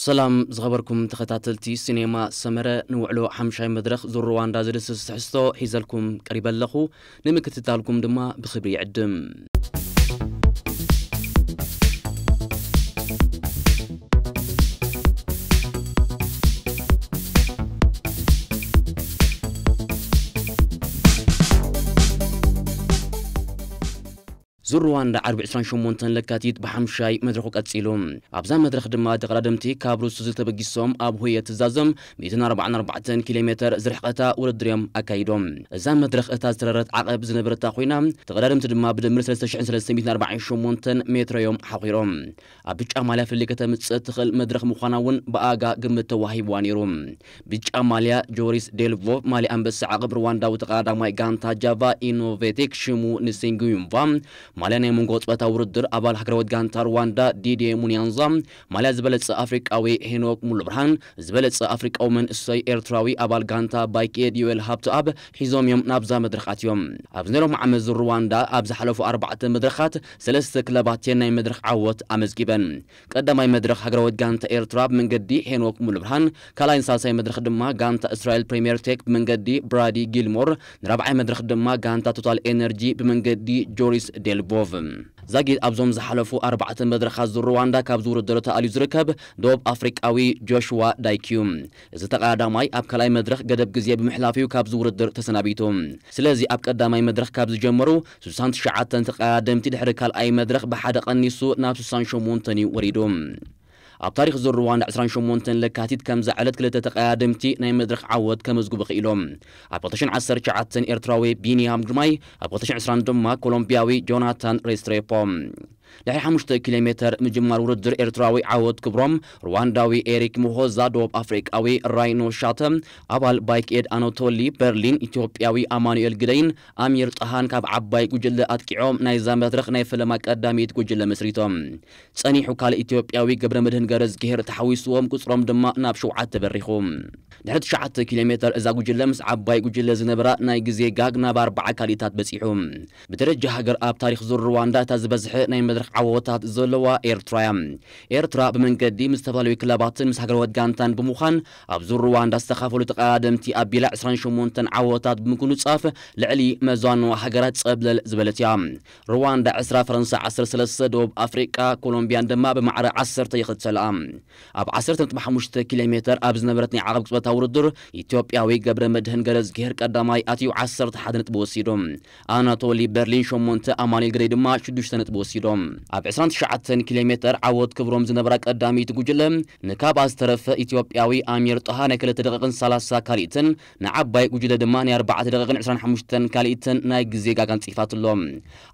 ሰላም ዝኸበርኩም ተኸታተልቲ ሲኔማ ሰመረ፣ ንውዕሎ ሓምሻይ መድረኽ ዙር ሩዋንዳ ዝድስስ ትሕዝቶ ሒዘልኩም ቀሪበ ኣለኹ። ንምክትታልኩም ድማ ብኽብሪ ይዕድም። ዙር ሩዋንዳ ዓርቢ ዕስራን ሸሞንተን ለካቲት ብሓምሻይ መድረኹ ቀጺሉ። ኣብዛ መድረኽ ድማ ተቐዳደምቲ ካብ ሩስ ዝተበጊሶም ኣብ ሆየ ትእዛዞም ሚእትን ኣርባዓን ኣርባዕተን ኪሎ ሜተር ዝርሕቐታ ውድድር እዮም ኣካይዶም። እዛ መድረኽ እታ ዝተረረት ዓቐብ ዝነበረታ ኮይና፣ ተቐዳደምቲ ድማ ብድምር ሰለስተ ሽሕን ሰለስተ ሚእትን ኣርባዓን ሸሞንተን ሜትሮ እዮም ሓኺሮም። ኣብ ብጫ ማልያ ፍልልይ ከተምጽእ ትኽእል መድረኽ ምዃና እውን ብኣጋ ግምት ተዋሂብዋ ነይሩ። ብጫ ማልያ ጆሪስ ዴልቮቭ፣ ማልያ ኣንበሳ ዓቐብ ሩዋንዳዊ ተቐዳዳማይ ጋንታ ጃቫ ኢኖቬቲክ ሽሙ ንሲንጉዩምቫ፣ ማልያ ናይ መንጎ ጾታ ውድድር ኣባል ሃገራዊት ጋንታ ሩዋንዳ ዲድየ ሙንያንዛ፣ ማልያ ዝበለጸ ኣፍሪቃዊ ሄኖክ ሙሉብርሃን፣ ዝበለጸ ኣፍሪቃዊ መንእሰይ ኤርትራዊ ኣባል ጋንታ ባይክ ኤድ ዮኤል ሃብተኣብ ሒዞም እዮም ናብዛ መድረኽ ኣትዮም። ኣብ ዝነበሮም ዓመት ዙር ሩዋንዳ ኣብ ዝሓለፉ ኣርባዕተ መድረኻት ሰለስተ ክለባት ናይ መድረኽ ዓወት ኣመዝጊበን። ቀዳማይ መድረኽ ሃገራዊት ጋንታ ኤርትራ ብመንገዲ ሄኖክ ሙሉብርሃን፣ ካልኣይን ሳልሳይ መድረኽ ድማ ጋንታ እስራኤል ፕሪምየር ቴክ ብመንገዲ ብራዲ ጊልሞር፣ ንራብዓይ መድረኽ ድማ ጋንታ ቶታል ኤነርጂ ብመንገዲ ጆሪስ ዴልቮቭ። ዛጊት ኣብዞም ዝሓለፉ ኣርባዕተ መድረኻት ዙር ሩዋንዳ ካብ ዝውድድር ተኣልዩ ዝርከብ ደቡብ ኣፍሪቃዊ ጆሽዋ ዳይክ እዩ። እዚ ተቐዳዳማይ ኣብ ካልኣይ መድረኽ ገደብ ግዜ ብምሕላፍ እዩ ካብ ዝውድድር ተሰናቢቱ። ስለዚ ኣብ ቀዳማይ መድረኽ ካብ ዝጀመሩ ስሳን ትሽዓተን ተቐዳደምቲ ድሕሪ ካልኣይ መድረኽ ብሓደ ቀኒሱ ናብ ስሳን ሸሞንተን እዩ ወሪዱ። ኣብ ታሪኽ ዙር ሩዋንዳ ዕስራን ሸሞንተን ለካቲት ከምዛ ዕለት ክልተ ተቐዳደምቲ ናይ መድረኽ ዓወት ከመዝግቡ ክኢሎም። ኣብ ክልተ ሽሕን ዓሰርተ ትሽዓተን ኤርትራዊ ቢንያም ግርማይ፣ ኣብ ክልተ ሽሕን ዕስራን ድማ ኮሎምቢያዊ ጆናታን ሬስትሬፖ። ድሕሪ ሓሙሽተ ኪሎ ሜተር ምጅማር ውድድር ኤርትራዊ ዓወት ክብሮም፣ ሩዋንዳዊ ኤሪክ ሙሆዛ፣ ደቡብ ኣፍሪቃዊ ራይኖ ሻተ፣ ኣባል ባይክ ኤድ ኣናቶሊ በርሊን፣ ኢትዮጵያዊ ኣማኑኤል ግደይን ኣሚር ጣሃን ካብ ዓባይ ጉጅለ ኣጥቂዖም ናይዛ መድረኽ ናይ ፈለማ ቀዳሚት ጉጅለ መስሪቶም። ጸኒሑ ካልእ ኢትዮጵያዊ ገብረ መድህን ገረዝግሄር ተሓዊስዎም ቁጽሮም ድማ ናብ ሸውዓተ በሪኹ። ድሕሪ ትሽዓተ ኪሎ ሜተር እዛ ጉጅለ ምስ ዓባይ ጉጅለ ዝነበራ ናይ ግዜ ጋግ ናብ ኣርባዓ ካልኢታት በጺሑ። ብደረጃ ሃገር ኣብ ታሪኽ ዙር ሩዋንዳ እታ ዝበዝሐ ናይ መድረኽ ዓወታት ዘለዋ ኤርትራ እያ። ኤርትራ ብመንገዲ ምስ ዝተፈላለዩ ክለባትን ምስ ሃገራዊት ጋንታን ብምዃን ኣብ ዙር ሩዋንዳ ዝተኻፈሉ ተቐዳደምቲ ኣቢላ ዕስራን ሸሞንተን ዓወታት ብምጉንጻፍ ልዕሊ መዛኖ ሃገራት ጸብለል ዝበለት እያ። ሩዋንዳ ዕስራ፣ ፈረንሳ ዓሰርተ ሰለስተ፣ ደቡብ ኣፍሪቃ ኮሎምቢያን ድማ ብማዕረ ዓሰርተ ይኽተላ። ኣብ ዓሰርተ ነጥቢ ሓሙሽተ ኪሎ ሜተር ኣብ ዝነበረት ናይ ዓቐብ ቅጽበታዊ ውድድር ኢትዮጵያዊ ገብረ መድህን ገረዝግሄር ቀዳማይ ኣትዩ ዓሰርተ ሓደ ነጥቢ ወሲዱ። ኣናቶሊ በርሊን ሸሞንተ፣ ኣማኑኤል ግደይ ድማ ሽዱሽተ ነጥቢ ወሲዶም። ኣብ ዕስራን ትሽዓተን ኪሎ ሜተር ዓወት ክብሮም ዝነበራ ቀዳመይቲ ጉጅለ ንካብኣ ዝተረፈ ኢትዮጵያዊ ኣሚር ጣሃ ናይ ክልተ ደቂቕን ሰላሳ ካልኢትን ንዓባይ ጉጅለ ድማ ናይ ኣርባዕተ ደቂቕን ዕስራን ሓሙሽተን ካልኢትን ናይ ግዜ ጋግ ኣንጺፋትሎም።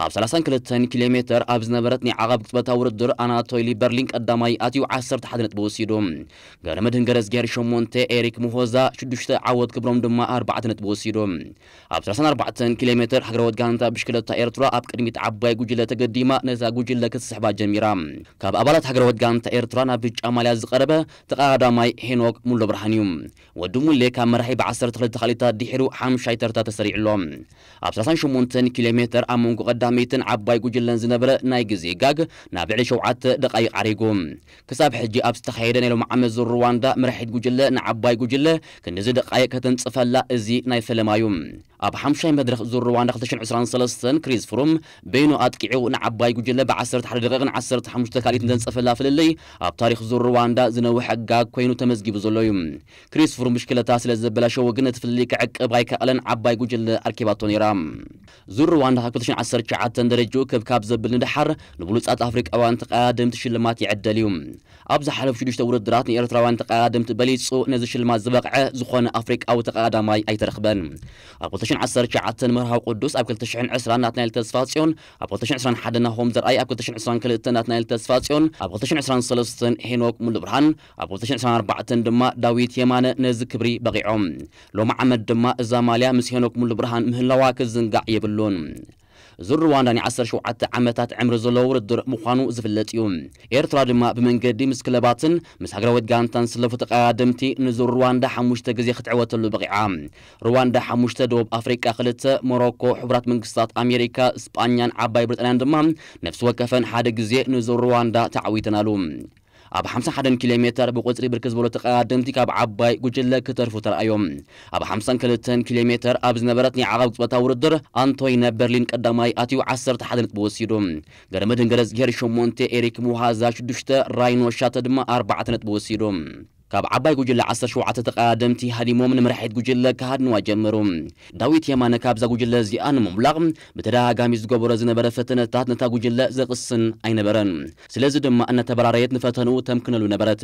ኣብ ሰላሳን ክልተን ኪሎ ሜተር ኣብ ዝነበረት ናይ ዓቐብ ቅጽበታዊ ውድድር ኣናቶሊ በርሊን ቀዳማይ ኣትዩ ዓሰርተ ሓደ ነጥቢ ወሲዱ። ገብረመድህን ገረዝግሄር ሸሞንተ፣ ኤሪክ ሙሆዛ ሽዱሽተ፣ ዓወት ክብሮም ድማ ኣርባዕተ ነጥቢ ወሲዱ። ኣብ ሰላሳን ኣርባዕተን ኪሎ ሜተር ሃገራዊት ጋንታ ብሽክለታ ኤርትራ ኣብ ቅድሚት ዓባይ ጉጅለ ተገዲማ ነዛ ጉጅለ ክትስሕባ ጀሚራ። ካብ ኣባላት ሃገራዊት ጋንታ ኤርትራ ናብ ብጫ ማልያ ዝቐረበ ተቐዳዳማይ ሄኖክ ሙሉብርሃን እዩ። ወዲ ሙሌ ካብ መራሒ ብዓሰርተ ክልተ ካልኢታት ድሒሩ ሓምሻይ ተርታ ተሰሪዑ ኣሎ። ኣብ ሰላሳን ሸሞንተን ኪሎ ሜተር ኣብ መንጎ ቀዳመይትን ዓባይ ጉጅለን ዝነበረ ናይ ግዜ ጋግ ናብ ልዕሊ ሸውዓተ ደቓይቕ ዓሪጉ። ክሳብ ሕጂ ኣብ ዝተኻየደ ናይ ሎሚ ዓመት ዙር ሩዋንዳ መራሒት ጉጅለ ንዓባይ ጉጅለ ክንድዚ ደቓይቕ ከተንጽፈላ እዚ ናይ ፈለማ እዩ። ኣብ ሓምሻይ መድረኽ ዙር ሩዋንዳ ክልተ ሽሕን ዕስራን ሰለስተን ክሪስ ፍሩም በይኑ ኣጥቂዑ ንዓባይ ጉጅለ ብዓሰርተ ሓደ ደቂቕን ዓሰርተ ሓሙሽተ ካልኢትን ዘንጸፈላ ፍልልይ ኣብ ታሪኽ ዙር ሩዋንዳ ዝነውሐ ጋግ ኮይኑ ተመዝጊቡ ዘሎ እዩ። ክሪስ ፍሩም ብሽክለታ ስለ ዘበላሸወ ግን እቲ ፍልልይ ክዕቅብ ኣይከኣለን፣ ዓባይ ጉጅለ ኣርኪባቶ ነይራ። ዙር ሩዋንዳ ካብ ክልተ ሽሕን ዓሰርተ ትሽዓተን ደረጅኡ ክብ ካብ ዘብል ንደሓር ንብሉጻት ኣፍሪቃውያን ተቐዳደምቲ ሽልማት ይዕደል እዩ። ኣብ ዝሓለፉ ሽዱሽተ ውድድራት ንኤርትራውያን ተቐዳደምቲ በሊጹ ነዚ ሽልማት ዝበቕዐ ዝኾነ ኣፍሪቃዊ ተቐዳዳማይ ኣይተረኽበን። ኣብ ክልተ ሽሕን ዓሰርተ ትሽዓተን መርሃዊ ቅዱስ፣ ኣብ ክልተ ሽሕን ዕስራን ናትናኤል ተስፋጽዮን፣ ኣብ ክልተ ሽሕን ዕስራን ሓደን ናሆም ዘርኣይ፣ ኣብ ክልተ ሽሕን ዕስራን ክልተን ናትናኤል ተስፋጽዮን፣ ኣብ ክልተ ሽሕን ዕስራን ሰለስተን ሄኖክ ሙሉብርሃን፣ ኣብ ክልተ ሽሕን ዕስራን ኣርባዕተን ድማ ዳዊት የማነ ነዚ ክብሪ በቒዖም። ሎሚ ዓመት ድማ እዛ ማልያ ምስ ሄኖክ ሙሉብርሃን ምህላዋ ክዝንጋዕ የብሉን። ዙር ሩዋንዳ ናይ ዓሰርተ ሸውዓተ ዓመታት ዕምሪ ዘለዎ ውድድር ምዃኑ ዝፍለጥ እዩ። ኤርትራ ድማ ብመንገዲ ምስ ክለባትን ምስ ሃገራዊት ጋንታን ዝስለፉ ተቐዳደምቲ ንዙር ሩዋንዳ ሓሙሽተ ግዜ ክትዕወተሉ በቒዓ። ሩዋንዳ ሓሙሽተ፣ ደቡብ ኣፍሪቃ ክልተ፣ ሞሮኮ፣ ሕቡራት መንግስታት ኣሜሪካ፣ ስጳኛን ዓባይ ብሪጣንያን ድማ ነፍሲ ወከፈን ሓደ ግዜ ንዙር ሩዋንዳ ተዓዊተናሉ። ኣብ ሓምሳን ሓደን ኪሎ ሜተር ብቁጽሪ ብርክት ዝበሉ ተቐዳደምቲ ካብ ዓባይ ጉጅለ ክተርፉ ተራእዮም። ኣብ ሓምሳን ክልተን ኪሎ ሜተር ኣብ ዝነበረት ናይ ዓቐብ ቅጽበታዊ ውድድር ኣንቶይነ በርሊን ቀዳማይ ኣትዩ ዓሰርተ ሓደ ነጥቢ ወሲዱ። ገረመድህን ገረዝግሄር ሸሞንተ፣ ኤሪክ ሙሃዛ ሽዱሽተ፣ ራይኖ ሻተ ድማ ኣርባዕተ ነጥቢ ወሲዱ። ካብ ዓባይ ጉጅለ ዓሰርተ ሸውዓተ ተቐዳደምቲ ሃዲሞም ንመራሒት ጉጅለ ክሃድንዋ ጀመሩ። ዳዊት የማነ ካብዛ ጉጅለ እዚኣ ንምምላቕ ብተደጋጋሚ ዝገበሮ ዝነበረ ፈተነታት ነታ ጉጅለ ዘቕስን ኣይነበረን። ስለዚ ድማ እናተበራረየት ንፈተንኡ ተምክነሉ ነበረት።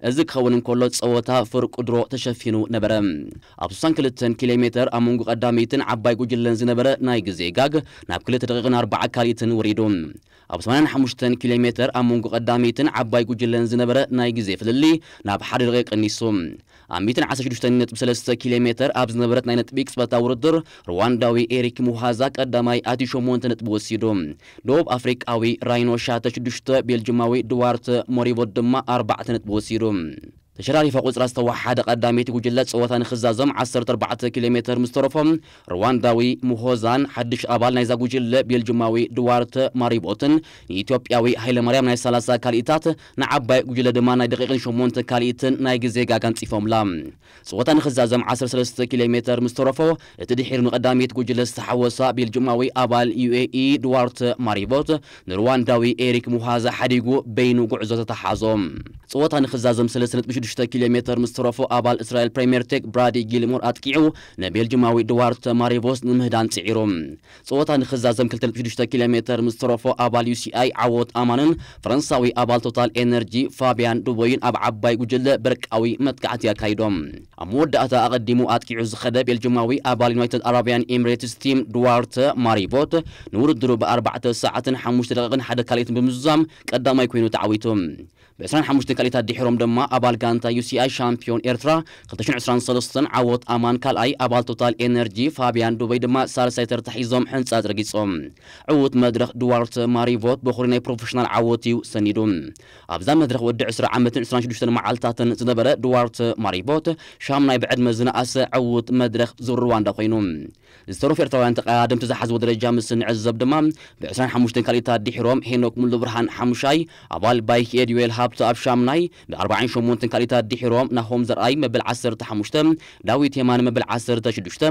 እዚ ክኸውን እንከሎ ጸወታ ፍርቂ ድሮ ተሸፊኑ ነበረ። ኣብ ስሳን ክልተን ኪሎ ሜተር ኣብ መንጎ ቀዳመይትን ዓባይ ጉጅለን ዝነበረ ናይ ግዜ ጋግ ናብ ክልተ ደቂቕን ኣርባዓ ካልኢትን ወሪዱ። ኣብ ሰማንያን ሓሙሽተን ኪሎ ሜተር ኣብ መንጎ ቀዳመይትን ዓባይ ጉጅለን ዝነበረ ናይ ግዜ ፍልልይ ናብ ሓደ ደቂቕ ቀኒሱ። ኣብ ሚእትን ዓሰርተ ሽዱሽተን ነጥቢ ሰለስተ ኪሎ ሜተር ኣብ ዝነበረት ናይ ነጥቢ ቅጽበታዊ ውድድር ሩዋንዳዊ ኤሪክ ሙሃዛ ቀዳማይ ኣትዩ ሸሞንተ ነጥቢ ወሲዱ። ደቡብ ኣፍሪቃዊ ራይኖ ሻተ ሽዱሽተ፣ ቤልጅማዊ ድዋርተ ሞሪቮት ድማ ኣርባዕተ ነጥቢ ወሲዱ። ተሸራሪፋ ቁጽራ ዝተወሓደ ቀዳመይቲ ጉጅለ ጸወታ ንኽዛዘም ዓሰርተ ኣርባዕተ ኪሎ ሜተር ምስ ተረፎ፣ ሩዋንዳዊ ሙሆዛን ሓድሽ ኣባል ናይዛ ጉጅለ ቤልጅማዊ ድዋርተ ማሪቦትን ንኢትዮጵያዊ ሃይለማርያም ናይ ሰላሳ ካልኢታት ንዓባይ ጉጅለ ድማ ናይ ደቂቕን ሸሞንተ ካልኢትን ናይ ግዜ ጋግ ኣንጺፎምላ። ጸወታ ንኽዛዘም ዓሰርተ ሰለስተ ኪሎ ሜተር ምስ ተረፎ፣ እቲ ድሒሩ ንቐዳመይቲ ጉጅለ ዝተሓወሳ ቤልጅማዊ ኣባል ዩ ኤ ኢ ድዋርተ ማሪቦት ንሩዋንዳዊ ኤሪክ ሙሃዛ ሓዲጉ በይኑ ጉዕዞ ተተሓዞ። ጸወታ ንኽዛዘም ሰለስተ ነጥቢ ሽዱሽተ ኪሎ ሜተር ምስ ተረፎ ኣባል እስራኤል ፕሪምየር ቴክ ብራዲ ጊልሞር ኣጥቂዑ ንቤልጅማዊ ድዋርተ ማሪቦስ ንምህዳን ጽዒሩ። ጸወታ ንኽዛዘም ክልተ ነጥቢ ሽዱሽተ ኪሎ ሜተር ምስ ተረፎ ኣባል ዩ ሲ ኣይ ዓወት ኣማንን ፈረንሳዊ ኣባል ቶታል ኤነርጂ ፋቢያን ዱቦይን ኣብ ዓባይ ጉጅለ በርቃዊ መጥቃዕቲ ኣካይዶም። ኣብ መወዳእታ ኣቐዲሙ ኣጥቂዑ ዝኸደ ቤልጅማዊ ኣባል ዩናይትድ ኣረብያን ኤሚሬትስ ቲም ድዋርተ ማሪቦት ንውድድሩ ብኣርባዕተ ሰዓትን ሓሙሽተ ደቂቕን ሓደ ካልኢትን ብምዝዛም ቀዳማይ ኮይኑ ተዓዊቱ። ብ ዕስራን ሓሙሽተን ካልኢታት ድሒሮም ድማ ኣባል ጋንታ ዩ ሲ ኣይ ሻምፒዮን ኤርትራ ክልተ ሽሕን ዕስራን ሰለስተን ዓወት ኣማን ካልኣይ፣ ኣባል ቶታል ኤነርጂ ፋቢያን ዱበይ ድማ ሳልሳይ ተርታ ሒዞም ሕንጻጽ ረጊጾም። ዕዉት መድረኽ ድዋርተ ማሪቮት በኹሪ ናይ ፕሮፌሽናል ዓወት እዩ ሰኒዱ። ኣብዛ መድረኽ ወዲ ዕስራ ዓመትን ዕስራን ሽዱሽተን መዓልታትን ዝነበረ ድዋርተ ማሪቮት ሻምናይ ብዕድመ ዝነኣሰ ዕዉት መድረኽ ዙር ሩዋንዳ ኮይኑ። ዝተረፉ ኤርትራውያን ተቐዳደምቲ ዝሓዝዎ ደረጃ ምስ ንዕዘብ ድማ፣ ብ ዕስራን ሓሙሽተን ካልኢታት ድሒሮም ሄኖክ ሙሉብርሃን ሓሙሻይ፣ ኣባል ባይክ ኤድ ዮኤል ሃብተኣብ ሻምናይ፣ ብ ኣርባዓን ሸሞንተን ካልኢታት ድሒሮም ናሆም ዘርኣይ መበል ዓሰርተ ሓሙሽተ፣ ዳዊት የማነ መበል ዓሰርተ ሽዱሽተ፣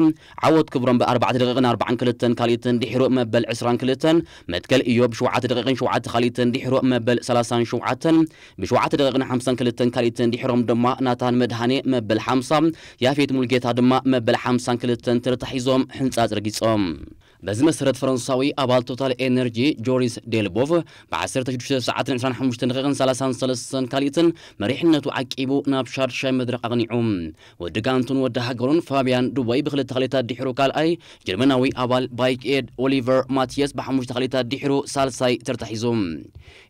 ዓወት ክብሮም ብ ኣርባዕተ ደቂቕን ኣርባዓን ክልተን ካልኢትን ድሒሩ መበል ዕስራን ክልተን፣ መትከል እዮብ ብ ሸውዓተ ደቂቕን ሸውዓተ ካልኢትን ድሒሩ መበል ሰላሳን ሸውዓተን፣ ብ ሸውዓተ ደቂቕን ሓምሳን ክልተን ካልኢትን ድሒሮም ድማ ናታን መድሃኔ መበል ሓምሳ፣ ያፌት ሙልጌታ ድማ መበል ሓምሳን ክልተን ተርታ ሒዞም ሕንጻጽ ረጊጾም። በዚ መሰረት ፈረንሳዊ ኣባል ቶታል ኤነርጂ ጆሪስ ዴልቦቭ ብ ዓሰርተ ሽዱሽተ ሰዓትን ዕስራን ሓሙሽተን ደቂቕን ሰላሳን ሰለስተን ካልኢትን መሪሕነቱ ዓቂቡ ናብ ሻድሻይ መድረኽ ኣቕኒዑ። ወዲ ጋንቱን ወዲ ሃገሩን ፋቢያን ዱቦይ ብክልተ ካልኢታት ድሒሩ ካልኣይ፣ ጀርመናዊ ኣባል ባይክ ኤድ ኦሊቨር ማቲየስ ብሓሙሽተ ካልኢታት ድሒሩ ሳልሳይ ተርታ ሒዙ።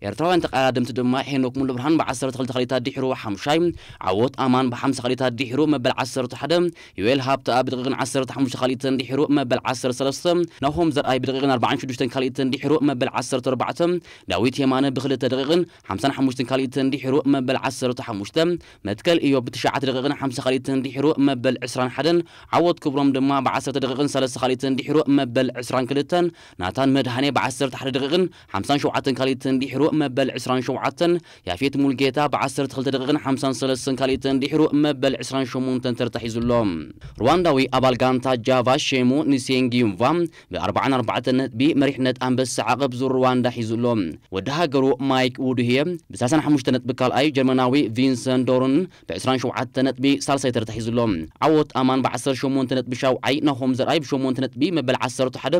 ኤርትራውያን ተቐዳደምቲ ድማ ሄኖክ ሙሉብርሃን ብ ዓሰርተ ክልተ ካልኢታት ድሒሩ ሓሙሻይ፣ ዓወት ኣማን ብ ሓምሳ ካልኢታት ድሒሩ መበል ዓሰርተ ሓደ፣ ዮኤል ሃብተኣብ ብደቂቕን ዓሰርተ ሓሙሽተ ካልኢትን ድሒሩ መበል ዓሰርተ ሰለስተ፣ ናሆም ዘርኣይ ብደቂቕን ኣርባዓን ሽዱሽተን ካልኢትን ድሒሩ መበል ዓሰርተ ኣርባዕተ፣ ዳዊት የማነ ብክልተ ደቂቕን ሓምሳን ሓሙሽተን ካልኢትን ድሒሩ መበል ዓሰርተ ሓሙሽተ፣ መትከል እዮብ ብትሽዓተ ደቂቕን ሓምሳ ካልኢትን ድሒሩ መበል ዕስራን ሓደን፣ ዓወት ክብሮም ድማ ብ ዓሰርተ ደቂቕን ሰለስተ ካልኢትን ድሒሩ መበል ዕስራን ክልተን፣ ናታን መድሃኔ ብ ዓሰርተ ሓደ ደቂቕን ሓምሳን ሸውዓተን ካልኢትን ድሒሩ መበል ዕስራን ሸውዓተን፣ ያፌት ሙልጌታ ብ ዓሰርተ ክልተ ደቂቕን ሓምሳን ሰለስተን ካልኢትን ድሒሩ መበል ዕስራን ሸሞንተን ተርታ ሒዙ ኣሎ። ሩዋንዳዊ ኣባል ጋንታ ጃቫ ሼሙ ንሴንጊዩምቫ ብ ኣርባዓን ኣርባዕተን ነጥቢ መሪሕነት ኣንበሳ ዓቐብ ዙር ሩዋንዳ ሒዙ ኣሎ። ወዲ ሃገሩ ማይክ ውዱህየ ብ ሰላሳን ሓሙሽተ ነጥቢ ካልኣይ፣ ጀርመናዊ ቪንሰንት ዶርን ብ ዕስራን ሸውዓተን ነጥቢ ሳልሳይ ተርታ ሒዙ ኣሎ። ዓወት ኣማን ብ ዓሰርተ ሸሞንተ ነጥቢ ሻውዓይ፣ ናሆም ዘርኣይ ብ ሸሞንተ ነጥቢ መበል ዓሰርተ ሓደ፣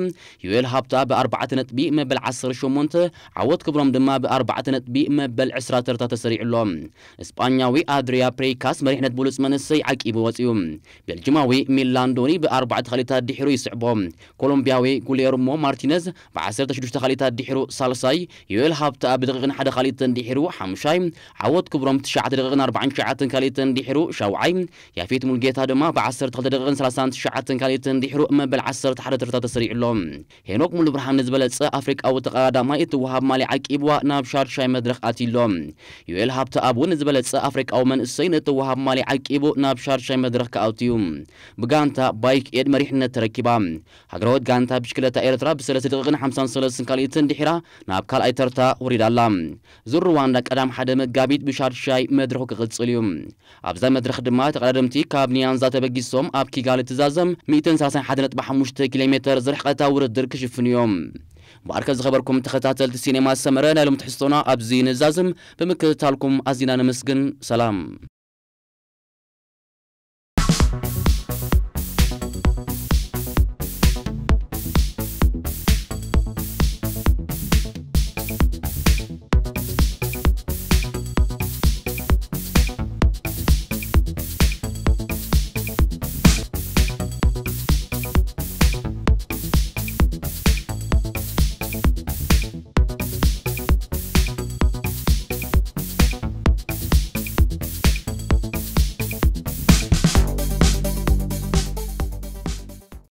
ዮኤል ሃብታ ብ ኣርባዕተ ነጥቢ መበል ዓሰርተ ሸሞንተ፣ ዓወት ክብሮም ድማ ብ ኣርባዕተ ነጥቢ መበል ዕስራ ተርታ ተሰሪዑ ኣሎ። እስጳኛዊ ኣድሪያ ፕሬካስ መሪሕነት ብሉጽ መንእሰይ ዓቂቡ ወጺኡ። ቤልጂማዊ ሚላን ዶኒ ብ ኣርባዕተ ካልኢታት ድሒሩ ይስዕቦ። ኮሎምቢያዊ ጉሌርሞ ማርቲነዝ ብ ዓሰርተ ሽዱሽተ ካልኢታት ድሒሩ ሳልሳይ፣ ዮኤል ሃብታ ብ ደቂቕን ሓደ ካልኢትን ድሒሩ ሓሙሻይ፣ ዓወት ክብሮም ትሽዓተ ደቂቕን ኣርባዓን ትሽዓተን ካልኢትን ድሒሩ ሻውዓይ፣ ያፌት ሙልጌታ ድማ ብ ዓሰርተ ክልተ ደቂቕን ሰላሳን ትሽዓተን ካልኢትን ድሒሩ መበል ዓሰርተ ሓደ ተርታ ተሰሪዑ ኣሎ። ሄኖክ ሙሉብርሃን ንዝበለጸ ኣፍሪቃዊ ተቐዳዳማይ እትወሃብ ማልያ ዓቂብዋ ናብ ሻድሻይ መድረኽ ኣትዩ ኣሎ። ዮኤል ሃብተኣብ እውን ንዝበለጸ ኣፍሪቃዊ መንእሰይ ንእትወሃብ ማልያ ዓቂቡ ናብ ሻድሻይ መድረኽ ክኣቱ እዩ። ብጋንታ ባይክ ኤድ መሪሕነት ተረኪባ። ሃገራዊት ጋንታ እታ ብሽክለታ ኤርትራ ብ3 ደቂቕን ሓምሳን ሰለስትን ካልኢትን ድሒራ ናብ ካልኣይ ተርታ ወሪዳ ኣላ። ዙር ሩዋንዳ ቀዳም ሓደ መጋቢት ብሻድሻይ መድረኹ ክቕጽል እዩ። ኣብዛ መድረኽ ድማ ተቐዳደምቲ ካብ ኒያንዛ ተበጊሶም ኣብ ኪጋሊ ትዛዘም ሚእትን ሰላሳን ሓደ ነጥቢ ሓሙሽተ ኪሎ ሜተር ዝርሕቐታ ውድድር ክሽፍኑ እዮም። እምበኣርከ ዝኸበርኩም ተኸታተልቲ ሲኔማ ሰመረ፣ ናይ ሎም ትሕዝቶና ኣብዚ ንዛዝም። ብምክትታልኩም ኣዚና ነመስግን። ሰላም።